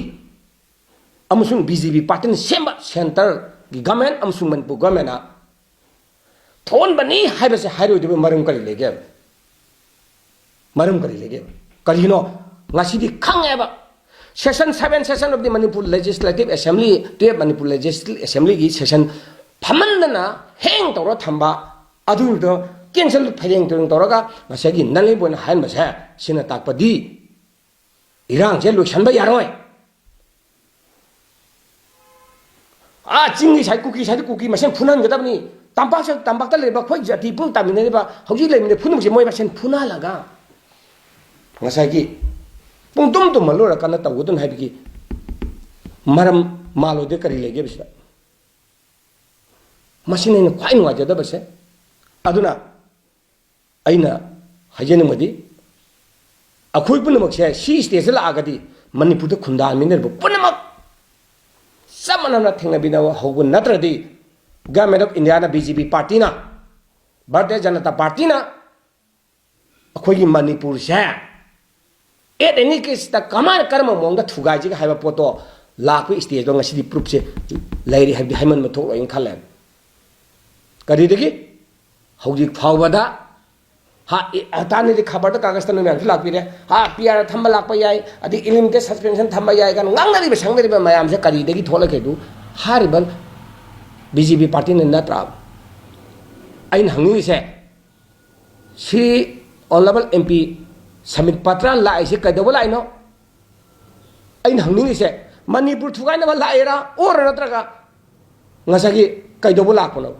ꯑꯃꯁꯨꯡ B J P party ꯅ ꯁꯦꯝꯕ centre ꯒꯤ government ꯑꯃꯁꯨꯡ ꯃꯅꯤꯄꯨꯔ government ꯅ ꯊꯣꯛꯍꯟꯕꯅꯤ ꯍꯥꯏꯕꯁꯦ ꯍꯥꯏꯔꯣꯏꯗꯕ ꯃꯔꯝ ꯀꯔꯤ ꯂꯩꯒꯦ? ꯃꯔꯝ ꯀꯔꯤ ꯂꯩꯒꯦ? ꯀꯔꯤꯒꯤꯅꯣ? ꯉꯁꯤꯗꯤ ꯈꯪꯉꯦꯕ, session seven session of the Manipur Legislative Assembly, twelve Manipur Legislative Assembly ꯒꯤ session ꯐꯝꯃꯟꯗꯅ hang ꯇꯧꯔ ꯊꯝꯕ, ꯑꯗꯨꯗꯣ cancel ꯐꯩꯔꯦꯡ ꯇꯨꯔꯦꯡ ꯇꯧꯔꯒ ꯉꯁꯥꯏꯒꯤ null and void ꯍꯥꯏꯍꯟꯕꯁꯦ, ꯁꯤꯅ ꯇꯥꯛꯄꯗꯤ ꯏꯔꯥꯡꯁꯦ ꯂꯣꯏꯁꯟꯕ ꯌꯥꯔꯣꯏ꯫ ꯑꯥ, ꯆꯤꯡꯒꯤ ꯁꯥꯏ, ꯀꯨꯀꯤ ꯁꯥꯏꯗ ꯀꯨꯀꯤ ꯃꯁꯦꯟ ꯐꯨꯅꯍꯟꯒꯗꯕꯅꯤ꯫ ꯇꯝꯄꯥꯛꯁꯦ, ꯇꯝꯄꯥꯛꯇ ꯂꯩꯔꯤꯕ ꯑꯩꯈꯣꯏ ꯖꯥꯇꯤ ꯄꯨꯟꯅ ꯇꯥꯃꯤꯟꯅꯔꯤꯕ, ꯍꯧꯖꯤꯛ ꯂꯩꯃꯤꯟꯅ ꯄꯨꯝꯅꯃꯛꯁꯦ ꯃꯣꯏ ꯃꯁꯦꯟ ꯐꯨꯅꯍꯜꯂꯒ ꯉꯁꯥꯏꯒꯤ ꯄꯨꯡ ꯇꯨꯝ ꯇꯨꯝꯍꯜꯂꯨꯔꯀꯥꯟꯗ ꯇꯧꯒꯗꯣꯏꯅꯤ ꯍꯥꯏꯕꯒꯤ ꯃꯔꯝ ꯃꯥꯜꯂꯣꯏꯗ ꯀꯔꯤ ꯂꯩꯒꯦꯕ ꯁꯤꯗ? ꯃꯁꯤꯅ ꯑꯩꯅ ꯈ꯭ꯋꯥꯏ ꯅꯨꯡꯉꯥꯏꯖꯗꯕꯁꯦ꯫ ꯑꯗꯨꯅ ꯑꯩꯅ ꯍꯥꯏꯖꯅꯤꯡꯕꯗꯤ, ꯑꯩꯈꯣꯏ ꯄꯨꯝꯅꯃꯛꯁꯦ ꯁꯤ stage ꯇ ꯂꯥꯛꯑꯒꯗꯤ ꯃꯅꯤꯄꯨꯔꯗ ꯈꯨꯟꯗꯥꯃꯤꯟꯅꯔꯤꯕ ꯄꯨꯝꯅꯃꯛ ꯆꯞ ꯃꯥꯟꯅꯅ ꯊꯦꯡꯅꯕꯤꯅꯕ ꯍꯧꯕ ꯅꯠꯇ꯭ꯔꯗꯤ, Government of India ꯅ, B J P party ꯅ ꯚꯥꯔꯇꯤꯌ ꯖꯅꯇꯥ ꯄꯥꯔꯇꯤꯅ ꯑꯩꯈꯣꯏꯒꯤ ꯃꯅꯤꯄꯨꯔꯁꯦ ꯑꯦꯠ ꯑꯦꯅꯤ ꯀꯦꯁꯇ ꯀꯃꯥꯏꯅ, ꯀꯔꯝꯕ ꯃꯑꯣꯡꯗ ꯊꯨꯒꯥꯏꯁꯤꯒꯦ ꯍꯥꯏꯕ ꯄꯣꯠꯇꯣ ꯂꯥꯛꯄꯒꯤ ꯁ꯭ꯇꯦꯖꯇꯣ ꯉꯁꯤꯗꯤ ꯄ꯭ꯔꯨꯐꯁꯦ ꯂꯩꯔꯤ ꯍꯥꯏꯕꯗꯤ ꯍꯥꯏꯃꯟꯕ ꯊꯣꯛꯂꯣꯏꯅ ꯈꯜꯂꯦ꯫ ꯀꯔꯤꯗꯒꯤ ꯍꯧꯖꯤꯛ ꯐꯥꯎꯕꯗ ꯍꯥ, ꯏ-, ꯍꯞꯇꯥ ꯑꯅꯤꯗꯤ ꯈꯕꯔꯗ, ꯀꯥꯒꯖꯇ ꯅꯣꯏ ꯃꯌꯥꯝꯁꯨ ꯂꯥꯛꯄꯤꯔꯦ꯫ ꯍꯥ, ꯄꯤ ꯑꯥꯔ ꯊꯝꯕ ꯂꯥꯛꯄ ꯌꯥꯏ, ꯑꯗꯩ ꯏꯂꯤꯃꯤꯇꯦꯠ ꯁꯁꯄꯦꯟꯁꯟ ꯊꯝꯕ ꯌꯥꯏ ꯀꯥꯏꯅ ꯉꯥꯡꯅꯔꯤꯕ ꯁꯪꯅꯔꯤꯕ ꯃꯌꯥꯝꯁꯦ ꯀꯔꯤꯗꯒꯤ ꯊꯣꯛꯂꯛꯀꯦ? ꯑꯗꯨ ꯍꯥꯏꯔꯤꯕ ꯕꯤ ꯖꯦ ꯄꯤ ꯄꯥꯔꯇꯤꯅ ꯅꯠꯇ꯭ꯔꯥ? ꯑꯩꯅ ꯍꯪꯅꯤꯡꯉꯤꯁꯦ, ꯁꯤ honourable M P submit Patra ꯂꯥꯛꯏꯁꯦ ꯀꯩꯗꯧꯕ ꯂꯥꯛꯏꯅꯣ? ꯑꯩꯅ ꯍꯪꯅꯤꯡꯉꯤꯁꯦ, ꯃꯅꯤꯄꯨꯔ ꯊꯨꯒꯥꯏꯅꯕ ꯂꯥꯛꯏꯔꯥ, ꯑꯣꯔ ꯅꯠꯇ꯭ꯔꯒ ꯉꯁꯥꯏꯒꯤ ꯀꯩꯗꯧꯕ ꯂꯥꯛꯄꯅꯣ?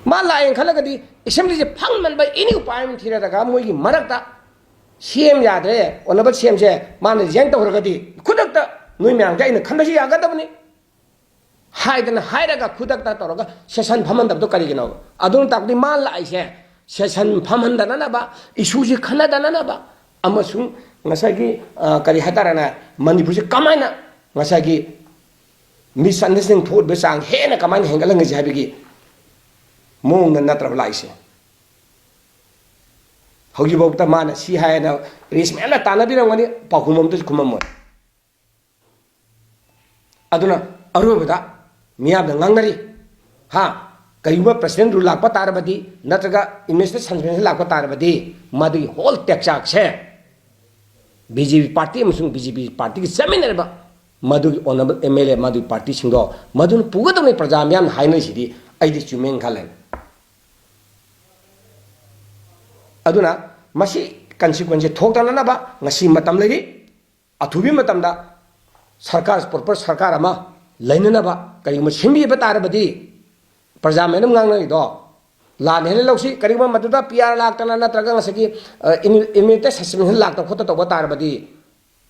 ꯃꯥ ꯂꯥꯛꯑꯦꯅ ꯈꯜꯂꯒꯗꯤ ꯑꯦꯁꯦꯝꯕ꯭ꯂꯤꯁꯦ ꯐꯪꯃꯟꯕ ꯑꯦꯅꯤ ꯎꯄꯥꯏ ꯑꯃ ꯊꯤꯔꯗꯒ ꯃꯣꯏꯒꯤ ꯃꯔꯛꯇ ꯁꯤ ꯑꯦꯝ ꯌꯥꯗ꯭ꯔꯦ, ꯑꯣꯅꯔꯦꯕꯜ ꯁꯤ ꯑꯦꯝꯁꯦ ꯃꯥꯅ ꯔꯤꯖꯥꯏꯟ ꯇꯧꯈ꯭ꯔꯒꯗꯤ ꯈꯨꯗꯛꯇ ꯅꯣꯏ ꯃꯌꯥꯝꯁꯦ ꯑꯩꯅ ꯈꯟꯕꯁꯨ ꯌꯥꯒꯗꯕꯅꯤ ꯍꯥꯏꯗꯅ ꯍꯥꯏꯔꯒ ꯈꯨꯗꯛꯇ ꯇꯧꯔꯒ ꯁꯦꯁꯟ ꯐꯝꯍꯟꯗꯕꯗꯣ ꯀꯔꯤꯒꯤꯅꯣ? ꯑꯗꯨꯅ ꯇꯥꯛꯄꯗꯤ ꯃꯥ ꯂꯥꯛꯏꯁꯦ ꯁꯦꯁꯟ ꯐꯝꯍꯟꯗꯅꯅꯕ, ꯏꯁꯨꯁꯤ ꯈꯟꯅꯗꯅꯅꯕ, ꯑꯃꯁꯨꯡ ꯉꯁꯥꯏꯒꯤ, ꯑ, ꯀꯔꯤ ꯍꯥꯏꯇꯥꯔꯦꯅꯦ, ꯃꯅꯤꯄꯨꯔꯁꯤ ꯀꯃꯥꯏꯅ ꯉꯁꯥꯏꯒꯤ ꯃꯤꯁꯑꯟꯗꯔꯁꯇꯦꯟꯗꯤꯡ ꯊꯣꯛꯂꯤꯕ ꯆꯥꯡ ꯍꯦꯟꯅ ꯀꯃꯥꯏꯅ ꯍꯦꯟꯒꯠꯍꯟꯒꯁꯤ ꯍꯥꯏꯕꯒꯤ ꯃꯑꯣꯡꯗ ꯅꯠꯇ꯭ꯔꯕ ꯂꯥꯛꯏꯁꯦ꯫ ꯍꯧꯖꯤꯛꯐꯥꯎꯗ ꯃꯥꯅ ꯁꯤ ꯍꯥꯏꯅ ꯄ꯭ꯔꯦꯁ ꯃꯌꯥꯝꯅ ꯇꯥꯟꯅꯕꯤꯔꯝꯒꯅꯤ, ꯄꯥꯎꯈꯨꯝ ꯑꯝꯇꯁꯨ ꯈꯨꯝꯃꯝꯃꯣꯏ꯫ ꯑꯗꯨꯅ ꯑꯔꯣꯏꯕꯗ ꯃꯤꯌꯥꯝꯅ ꯉꯥꯡꯅꯔꯤ, ꯍꯥ, ꯀꯔꯤꯒꯨꯝꯕ ꯄ꯭ꯔꯁꯤꯗꯦꯟ ꯔꯨꯜ ꯂꯥꯛꯄ ꯇꯥꯔꯕꯗꯤ, ꯅꯠꯇ꯭ꯔꯒ ꯑꯦꯗꯃꯤꯅꯤꯁꯇ꯭ꯔꯦꯇꯤꯚ ꯁꯁꯄꯦꯟꯁꯟ ꯂꯥꯛꯄ ꯇꯥꯔꯕꯗꯤ, ꯃꯗꯨꯒꯤ ꯍꯣꯜ ꯇꯦꯛꯆꯥꯛꯁꯦ ꯕꯤ ꯖꯦ ꯄꯤ ꯄꯥꯔꯇꯤ ꯑꯃꯁꯨꯡ ꯕꯤ ꯖꯦ ꯄꯤ ꯄꯥꯔꯇꯤꯒꯤ ꯆꯠꯃꯤꯟꯅꯔꯤꯕ ꯃꯗꯨꯒꯤ ꯑꯣꯅꯔꯦꯕꯜ ꯑꯦꯝ ꯑꯦꯜ ꯑꯦ, ꯃꯗꯨꯒꯤ ꯄꯥꯔꯇꯤꯁꯤꯡꯗꯣ ꯃꯗꯨꯅ ꯄꯨꯒꯗꯕꯅꯤ꯫ ꯄ꯭ꯔꯖꯥ ꯃꯤꯌꯥꯝꯅ ꯍꯥꯏꯅꯔꯤꯁꯤꯗꯤ ꯑꯩꯗꯤ ꯆꯨꯝꯃꯦꯅ ꯈꯜꯂꯦ꯫ ꯑꯗꯨꯅ ꯃꯁꯤ ꯀꯟꯁꯤꯀ꯭ꯋꯦꯟꯁꯁꯦ ꯊꯣꯛꯇꯅꯅꯕ ꯉꯁꯤ ꯃꯇꯝ ꯂꯩꯔꯤ꯫ ꯑꯊꯨꯕꯤ ꯃꯇꯝꯗ ꯁꯔꯀꯥꯔ, ꯄ꯭ꯔꯣꯄꯔ ꯁꯔꯀꯥꯔ ꯑꯃ ꯂꯩꯅꯅꯕ ꯀꯔꯤꯒꯨꯝꯕ ꯁꯤꯟꯕꯤꯕ ꯇꯥꯔꯕꯗꯤ, ꯄ꯭ꯔꯖꯥ ꯃꯌꯥꯝ ꯉꯥꯡꯅꯔꯤꯗꯣ ꯂꯥꯟꯅ ꯍꯦꯟꯅ ꯂꯧꯁꯤ꯫ ꯀꯔꯤꯒꯨꯝꯕ ꯃꯗꯨꯗ ꯄꯤ ꯑꯥꯔ ꯂꯥꯛꯇꯅ ꯅꯠꯇ꯭ꯔꯒ ꯉꯁꯥꯏꯒꯤ, ꯑ, ꯏꯃꯤ-, ꯏꯃꯤꯗꯦꯠ ꯁꯁꯄꯦꯟꯁꯟ ꯂꯥꯛꯇ ꯈꯣꯠꯇ ꯇꯧꯕ ꯇꯥꯔꯕꯗꯤ,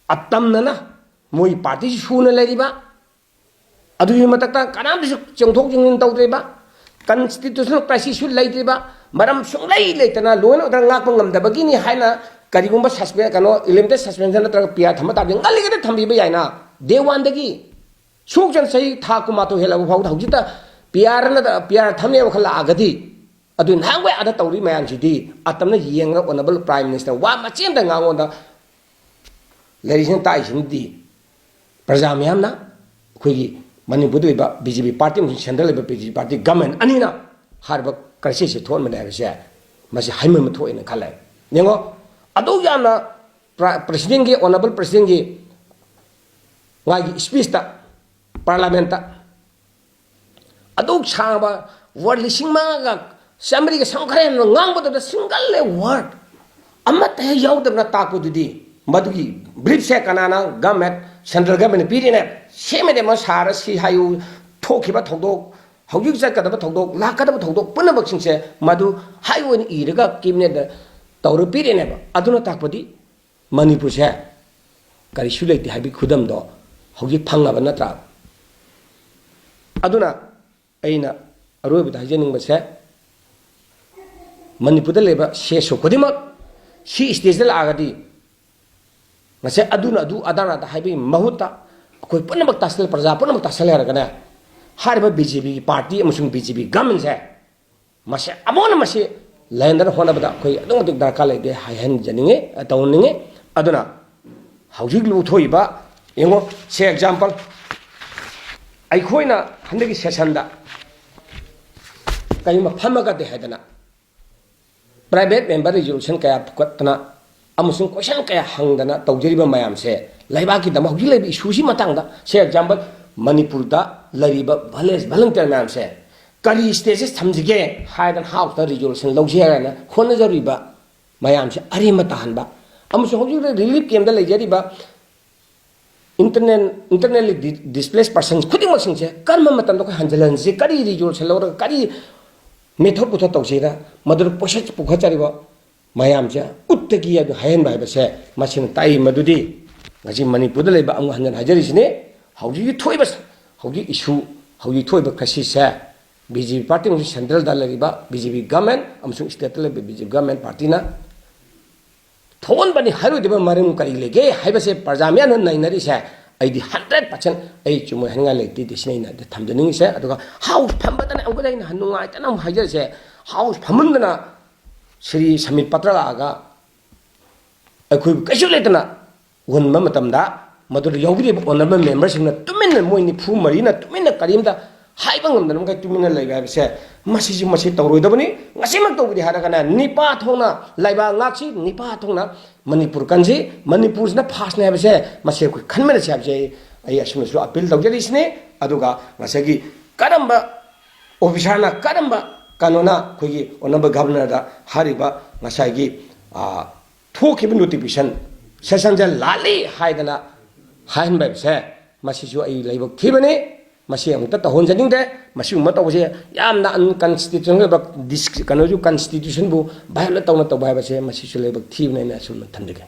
ꯑꯇꯝꯅꯅ ꯃꯣꯏ ꯄꯥꯔꯇꯤꯁꯤ ꯁꯨꯅ ꯂꯩꯔꯤꯕ, ꯑꯗꯨꯒꯤ ꯃꯊꯛꯇ ꯀꯅꯥꯝꯇꯁꯨ ꯆꯣꯡꯊꯣꯛ ꯆꯣꯡꯁꯤꯟ ꯇꯧꯗ꯭ꯔꯤꯕ, ꯀꯟꯁꯇꯤꯇ꯭ꯌꯨꯁꯅꯦꯜ ꯀ꯭ꯔꯥꯏꯁꯤꯁꯁꯨ ꯂꯩꯇ꯭ꯔꯤꯕ, ꯃꯔꯝ ꯁꯨꯡꯂꯩ ꯂꯩꯇꯅ ꯂꯣ ꯑꯦꯟ ꯑꯣꯔꯗꯔ ꯉꯥꯛꯄ ꯉꯝꯗꯕꯒꯤꯅꯤ ꯍꯥꯏꯅ ꯀꯔꯤꯒꯨꯝꯕ ꯁꯁꯄꯦꯟ, ꯀꯩꯅꯣ, ꯏꯂꯤꯃꯤꯇꯦꯠ ꯁꯁꯄꯦꯟꯁꯟ ꯅꯠꯇ꯭ꯔꯒ ꯄꯤ ꯑꯥꯔ ꯊꯝꯕ ꯇꯥꯔꯗꯤ ꯉꯜꯂꯤꯉꯩꯗ ꯊꯝꯕꯤꯕ ꯌꯥꯏꯅ꯫ ꯗꯦ ꯋꯥꯟꯗꯒꯤ ꯁꯣꯛꯆꯟ ꯆꯍꯤ ꯊꯥ ꯀꯨꯟꯃꯥꯊꯣꯏ ꯍꯦꯜꯂꯕ ꯐꯥꯎꯗ ꯍꯧꯖꯤꯛꯇ ꯄꯤ ꯑꯥꯔ ꯅꯠꯇ꯭ꯔ ꯄꯤ ꯑꯥꯔ ꯊꯝꯅꯦꯕ ꯈꯜꯂꯛꯑꯒꯗꯤ ꯑꯗꯨ ꯅꯍꯥꯟꯋꯥꯏ ꯑꯥꯗ ꯇꯧꯔꯤ ꯃꯌꯥꯝꯁꯤꯗꯤ ꯑꯇꯝꯅ ꯌꯦꯡꯉꯒ ꯑꯣꯅꯔꯦꯕꯜ ꯄ꯭ꯔꯥꯏꯝ ꯃꯤꯅꯤꯁꯇꯔ ꯋꯥ ꯃꯆꯦꯠ ꯑꯝꯇ ꯉꯥꯡꯉꯣꯟꯗ ꯂꯩꯔꯤꯁꯤꯅ ꯇꯥꯛꯏꯁꯤꯅꯗꯤ ꯄ꯭ꯔꯖꯥ ꯃꯌꯥꯝꯅ ꯑꯩꯈꯣꯏꯒꯤ ꯃꯅꯤꯄꯨꯔꯗ ꯂꯩꯕ ꯕꯤ ꯖꯦ ꯄꯤ ꯄꯥꯔꯇꯤ ꯑꯃꯁꯨꯡ ꯁꯦꯟꯇ꯭ꯔꯦꯜ ꯂꯩꯕ ꯕꯤ ꯖꯦ ꯄꯤ ꯄꯥꯔꯇꯤ ꯒꯃꯦꯟ ꯑꯅꯤꯅ ꯍꯥꯏꯔꯤꯕ ꯀ꯭ꯔꯥꯏꯁꯤꯁꯁꯦ ꯊꯣꯛꯍꯟꯕꯅꯦ ꯍꯥꯏꯕꯁꯦ ꯃꯁꯤ ꯍꯥꯏꯃꯟꯕ ꯊꯣꯛꯑꯦꯅ ꯈꯜꯂꯦ꯫ ꯌꯦꯡꯉꯣ, ꯑꯗꯨꯛ ꯌꯥꯝꯅ ꯄ꯭ꯔ-, ꯄ꯭ꯔꯁꯤꯗꯦꯟꯒꯤ, ꯑꯣꯅꯔꯦꯕꯜ ꯄ꯭ꯔꯁꯤꯗꯦꯟꯒꯤ ꯃꯥꯒꯤ ꯁ꯭ꯄꯤꯁꯇ ꯄꯥꯔꯂꯥꯃꯦꯟꯠꯇ ꯑꯗꯨꯛ ꯁꯥꯡꯕ ꯋꯥꯔꯗ ꯂꯤꯁꯤꯡ ꯃꯉꯥꯒ ꯆꯥꯃꯔꯤꯒ ꯁꯝ ꯈꯔ ꯍꯦꯟꯅ ꯉꯥꯡꯕꯗꯨꯗ ꯁꯤꯡꯒꯜ ꯑꯦ ꯋꯥꯔꯗ ꯑꯃꯠꯇ ꯍꯦꯛ ꯌꯥꯎꯗꯕꯅ ꯇꯥꯛꯄꯗꯨꯗꯤ ꯃꯗꯨꯒꯤ ꯕ꯭ꯔꯤꯐꯁꯦ ꯀꯅꯥꯅ? ꯒꯃꯦꯟ, ꯁꯦꯟꯇ꯭ꯔꯦꯜ ꯒꯃꯦꯟꯅ ꯄꯤꯔꯤꯅꯦ, ꯁꯦꯝꯃꯤꯅꯦ, ꯃꯣꯏ ꯁꯥꯔ ꯁꯤ ꯍꯥꯏꯌꯨ, ꯊꯣꯛꯈꯤꯕ ꯊꯧꯗꯣꯛ, ꯍꯧꯖꯤꯛ ꯆꯠꯀꯗꯕ ꯊꯧꯗꯣꯛ, ꯂꯥꯛꯀꯗꯕ ꯊꯧꯗꯣꯛ ꯄꯨꯝꯅꯃꯛꯁꯤꯡꯁꯦ ꯃꯗꯨ ꯍꯥꯏ ꯑꯣꯏꯅ ꯏꯔꯒ ꯀꯦꯕꯤꯅꯦꯠꯇ ꯇꯧꯔ ꯄꯤꯔꯤꯅꯦꯕ꯫ ꯑꯗꯨꯅ ꯇꯥꯛꯄꯗꯤ ꯃꯅꯤꯄꯨꯔꯁꯦ ꯀꯔꯤꯁꯨ ꯂꯩꯇꯦ ꯍꯥꯏꯕꯒꯤ ꯈꯨꯗꯝꯗꯣ ꯍꯧꯖꯤꯛ ꯐꯪꯉꯕ ꯅꯠꯇ꯭ꯔꯥ? ꯑꯗꯨꯅ ꯑꯩꯅ ꯑꯔꯣꯏꯕꯗ ꯍꯥꯏꯖꯅꯤꯡꯕꯁꯦ, ꯃꯅꯤꯄꯨꯔꯗ ꯂꯩꯕ ꯁꯤ ꯑꯦꯁ ꯑꯣ ꯈꯨꯗꯤꯡꯃꯛ ꯁꯤ ꯁ꯭ꯇꯦꯖꯇ ꯂꯥꯛꯑꯒꯗꯤ ꯉꯁꯥꯏ ꯑꯗꯨꯅ ꯑꯗꯨ ꯑꯗꯥꯅ ꯑꯗꯥ ꯍꯥꯏꯕꯒꯤ ꯃꯍꯨꯠꯇ ꯑꯩꯈꯣꯏ ꯄꯨꯝꯅꯃꯛ ꯇꯥꯁꯜꯂ, ꯄ꯭ꯔꯖꯥ ꯄꯨꯝꯅꯃꯛ ꯇꯥꯁꯜꯂꯦ ꯍꯥꯏꯔꯒꯅꯦ, ꯍꯥꯏꯔꯤꯕ ꯕꯤ ꯖꯦ ꯄꯤꯒꯤ ꯄꯥꯔꯇꯤ ꯑꯃꯁꯨꯡ ꯕꯤ ꯖꯦ ꯄꯤ ꯒꯃꯦꯟꯁꯦ ꯃꯁꯤ ꯑꯃꯨꯛ ꯍꯟꯅ ꯃꯁꯤ ꯂꯩꯍꯟꯗꯅ ꯍꯣꯠꯅꯕꯗ ꯑꯩꯈꯣꯏ ꯑꯗꯨꯛꯀꯤ ꯃꯇꯤꯛ ꯗꯔꯀꯥꯔ ꯂꯩꯇꯦ ꯍꯥꯏꯍꯟꯖꯅꯤꯡꯉꯤ, ꯇꯧꯍꯟꯅꯤꯡꯉꯤ꯫ ꯑꯗꯨꯅ ꯍꯧꯖꯤꯛ ꯂꯧꯊꯣꯛꯏꯕ, ꯌꯦꯡꯉꯣ, ꯁꯦ ꯑꯦꯛꯖꯥꯝꯄꯜ, ꯑꯩꯈꯣꯏꯅ ꯍꯟꯗꯛꯀꯤ ꯁꯦꯁꯟꯗ ꯀꯔꯤꯒꯨꯝꯕ ꯐꯝꯃꯒꯗꯤ ꯍꯥꯏꯗꯅ ꯄ꯭ꯔꯥꯏꯚꯦꯠ ꯃꯦꯝꯕꯔ ꯔꯤꯖꯣꯂꯨꯁꯟ ꯀꯌꯥ ꯄꯨꯈꯠꯇꯅ ꯑꯃꯁꯨꯡ ꯀꯣꯏꯁꯟ ꯀꯌꯥ ꯍꯪꯗꯅ ꯇꯧꯖꯔꯤꯕ ꯃꯌꯥꯝꯁꯦ, ꯂꯩꯕꯥꯛꯀꯤꯗꯃꯛ ꯍꯧꯖꯤꯛ ꯂꯩꯔꯤꯕ ꯏꯁꯨꯁꯤ ꯃꯇꯥꯡꯗ, ꯁꯦ ꯑꯦꯛꯖꯥꯝꯄꯜ, ꯃꯅꯤꯄꯨꯔꯗ ꯂꯩꯔꯤꯕ ꯚꯤꯂꯦꯖ ꯚꯣꯂꯨꯟꯇꯤꯌꯔ ꯃꯌꯥꯝꯁꯦ ꯀꯔꯤ ꯁ꯭ꯇꯦꯖꯇ ꯊꯝꯁꯤꯒꯦ ꯍꯥꯏꯗꯅ ꯍꯥꯎꯁꯇ ꯔꯤꯖꯣꯂꯨꯁꯟ ꯂꯧꯁꯤ ꯍꯥꯏꯅ ꯍꯣꯠꯅꯖꯔꯤꯕ ꯃꯌꯥꯝꯁꯦ ꯑꯔꯦꯝꯕ ꯇꯥꯍꯟꯕ, ꯑꯃꯁꯨꯡ ꯍꯧꯖꯤꯛ ꯍꯧꯖꯤꯛ ꯔꯤꯂꯤꯐ ꯀꯦꯝꯗ ꯂꯩꯖꯔꯤꯕ ꯏꯟꯇꯔꯅꯦꯜ, ꯏꯟꯇꯔꯅꯦꯜꯂꯤ ꯗꯤ-, ꯗꯤꯁꯄ꯭ꯂꯦꯁ ꯄꯔꯁꯟ ꯈꯨꯗꯤꯡꯃꯛꯁꯤꯡꯁꯦ ꯀꯔꯝꯕ ꯃꯇꯝꯗ ꯑꯩꯈꯣꯏ ꯍꯟꯖꯤꯜꯍꯟꯁꯤ, ꯀꯔꯤ ꯔꯤꯖꯣꯂꯨꯁꯟ ꯂꯧꯔꯒ, ꯀꯔꯤ ꯃꯦꯊꯣꯗ ꯄꯨꯊꯣꯛ ꯇꯧꯁꯤꯔ, ꯃꯗꯨꯗ ꯄꯣꯠꯁꯛ ꯄꯨꯈꯠꯆꯔꯤꯕ ꯃꯌꯥꯝꯁꯦ ꯎꯠꯇꯒꯤ ꯑꯗꯨ ꯍꯥꯏꯍꯟꯕ ꯍꯥꯏꯕꯁꯦ ꯃꯁꯤꯅ ꯇꯥꯛꯏ ꯃꯗꯨꯗꯤ ꯉꯁꯤ ꯃꯅꯤꯄꯨꯔꯗ ꯂꯩꯕ ꯑꯃꯨꯛ ꯍꯟꯅ ꯍꯥꯏꯖꯔꯤꯁꯤꯅꯤ, ꯍꯧꯖꯤꯛꯀꯤ ꯊꯣꯛꯏꯕ, ꯍꯧꯖꯤꯛ ꯏꯁꯨ, ꯍꯧꯖꯤꯛ ꯊꯣꯛꯏꯕ ꯀ꯭ꯔꯥꯏꯁꯤꯁꯁꯦ ꯕꯤ ꯖꯦ ꯄꯤ ꯄꯥꯔꯇꯤ ꯑꯃꯁꯨꯡ ꯁꯦꯟꯇ꯭ꯔꯦꯜꯗ ꯂꯩꯔꯤꯕ ꯕꯤ ꯖꯦ ꯄꯤ ꯒꯃꯦꯟ ꯑꯃꯁꯨꯡ ꯁ꯭ꯇꯦꯠꯇ ꯂꯩꯕ ꯕꯤ ꯖꯦ ꯄꯤ ꯒꯃꯦꯟ ꯄꯥꯔꯇꯤꯅ ꯊꯣꯛꯍꯟꯕꯅꯤ ꯍꯥꯏꯔꯣꯏꯗꯕ ꯃꯔꯝ ꯀꯔꯤ ꯂꯩꯒꯦ ꯍꯥꯏꯕꯁꯦ ꯄ꯭ꯔꯖꯥ ꯃꯌꯥꯝꯅ ꯅꯩꯅꯔꯤꯁꯦ ꯑꯩꯗꯤ ꯍꯟꯗ꯭ꯔꯦꯠ ꯄꯥꯔꯁꯦꯟ ꯑꯩ ꯆꯨꯝꯃꯣꯏ ꯍꯥꯏꯅꯤꯡꯉꯥꯏ ꯂꯩꯇꯦ꯫ ꯁꯤꯅ ꯑꯩꯅ ꯊꯝꯖꯅꯤꯡꯉꯤꯁꯦ꯫ ꯑꯗꯨꯒ ꯍꯥꯎ ꯐꯝꯕꯗꯅ ꯑꯃꯨꯛꯀ ꯑꯩꯅ ꯅꯨꯡꯉꯥꯏꯇꯅ ꯑꯃꯨꯛ ꯍꯥꯏꯖꯔꯤꯁꯦ, ꯍꯥꯎꯁ ꯐꯝꯍꯟꯗꯅ ꯁ꯭ꯔꯤ ꯁꯃꯤꯠ ꯄꯇ꯭ꯔ ꯂꯥꯛꯑꯒ ꯑꯩꯈꯣꯏꯕꯨ ꯀꯩꯁꯨ ꯂꯩꯇꯅ ꯎꯍꯟꯕ ꯃꯇꯝꯗ, ꯃꯗꯨꯗ ꯌꯥꯎꯕꯤꯔꯤꯕ ꯑꯣꯅꯔꯦꯕꯜ ꯃꯦꯝꯕꯔꯁꯤꯡꯅ ꯇꯨꯃꯤꯟꯅ, ꯃꯣꯏ ꯅꯤꯐꯨ ꯃꯔꯤꯅ ꯇꯨꯃꯤꯟꯅ ꯀꯔꯤꯝꯇ ꯍꯥꯏꯕ ꯉꯝꯗꯅ ꯃꯈꯩ ꯇꯨꯃꯤꯟꯅ ꯂꯩꯕ ꯍꯥꯏꯕꯁꯦ, ꯃꯁꯤꯁꯨ, ꯃꯁꯤ ꯇꯧꯔꯣꯏꯗꯕꯅꯤ꯫ ꯉꯁꯤꯃꯛ ꯇꯧꯕꯗꯤ ꯍꯥꯏꯔꯒꯅ ꯅꯤꯄꯥ ꯊꯣꯛꯅ ꯂꯩꯕꯥꯛ ꯉꯥꯛꯁꯤ, ꯅꯤꯄꯥ ꯊꯣꯛꯅ ꯃꯅꯤꯄꯨꯔ ꯀꯟꯁꯤ, ꯃꯅꯤꯄꯨꯔꯁꯤꯅ ꯐꯥꯔꯁꯅꯦ ꯍꯥꯏꯕꯁꯦ, ꯃꯁꯤ ꯑꯩꯈꯣꯏ ꯈꯟꯃꯤꯟꯅꯁꯤ ꯍꯥꯏꯕꯁꯦ ꯑꯩ, ꯑꯩ ꯑꯁꯨꯝꯅꯁꯨ ꯑꯄꯤꯜ ꯇꯧꯖꯔꯤꯁꯤꯅꯤ꯫ ꯑꯗꯨꯒ ꯉꯁꯥꯏꯒꯤ ꯀꯔꯝꯕ ꯑꯣꯐꯤꯁꯥꯔꯅ, ꯀꯔꯝꯕ ꯀꯩꯅꯣꯅ ꯑꯩꯈꯣꯏꯒꯤ ꯑꯣꯅꯔꯦꯕꯜ ꯒꯚꯔꯅꯔꯗ ꯍꯥꯏꯔꯤꯕ ꯉꯁꯥꯏꯒꯤ, ꯑ, ꯊꯣꯛꯈꯤꯕ ꯅꯣꯇꯤꯐꯤꯀꯦꯁꯟ ꯁꯦꯁꯟꯁꯦ ꯂꯥꯜꯂꯤ ꯍꯥꯏꯗꯅ ꯍꯥꯏꯍꯟꯕ ꯍꯥꯏꯕꯁꯦ, ꯃꯁꯤꯁꯨ ꯑꯩ ꯂꯥꯏꯕꯛ ꯊꯤꯕꯅꯤ꯫ ꯃꯁꯤ ꯑꯃꯨꯛꯇ ꯇꯧꯍꯟꯖꯅꯤꯡꯗꯦ꯫ ꯃꯁꯤꯒꯨꯝꯕ ꯇꯧꯕꯁꯦ ꯌꯥꯝꯅ ꯑꯟꯀꯟꯁꯇꯤꯇ꯭ꯌꯨꯁꯅꯦꯜ ꯑꯣꯏꯕ, ꯗꯤꯁ-, ꯀꯩꯅꯣꯁꯨ, ꯀꯟꯁꯇꯤꯇ꯭ꯌꯨꯁꯟꯕꯨ ꯚꯥꯏꯑꯣꯂꯦꯠ ꯇꯧꯅ ꯇꯧꯕ ꯍꯥꯏꯕꯁꯦ, ꯃꯁꯤꯁꯨ ꯂꯥꯏꯕꯛ ꯊꯤꯕꯅꯦꯅ ꯑꯁꯨꯝꯅ ꯊꯝꯖꯒꯦ꯫